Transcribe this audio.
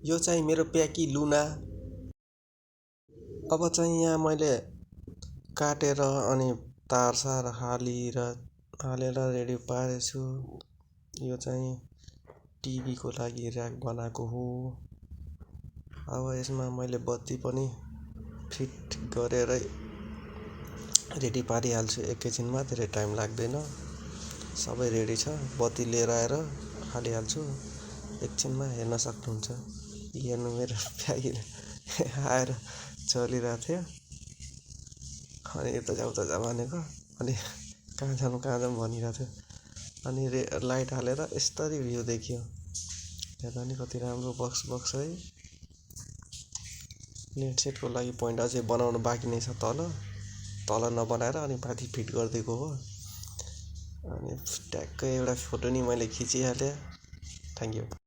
यो चाहिँ मेरो प्याकी लुना। अब चाहिँ यहाँ मैले काटेर अनि तारसार हालेर रेडी पारेछु। यो चाहिँ टिभीको लागि र्याक बनाएको हो। अब यसमा मैले बत्ती पनि फिट गरेरै रेडी पारिहाल्छु एकैछिनमा, धेरै टाइम लाग्दैन। सबै रेडी छ, बत्ती लिएर आएर हालिहाल्छु, एकछिनमा हेर्न सक्नुहुन्छ। हेर्नु मेरो प्याकीले आएर चलिरहेको थियो, अनि यता जा उता जा भनेको, अनि कहाँ जाउँ भनिरहेको थियो। अनि लाइट हालेर यस्तरी भ्यू देखियो। हेर्दा नि कति राम्रो बक्स है। नेट सेटको लागि पोइन्ट अझै बनाउनु बाँकी नै छ, तल नबनाएर अनि माथि फिट गरिदिएको हो। अनि ट्याक्कै एउटा फोटो नि मैले खिचिहालेँ। Thank you.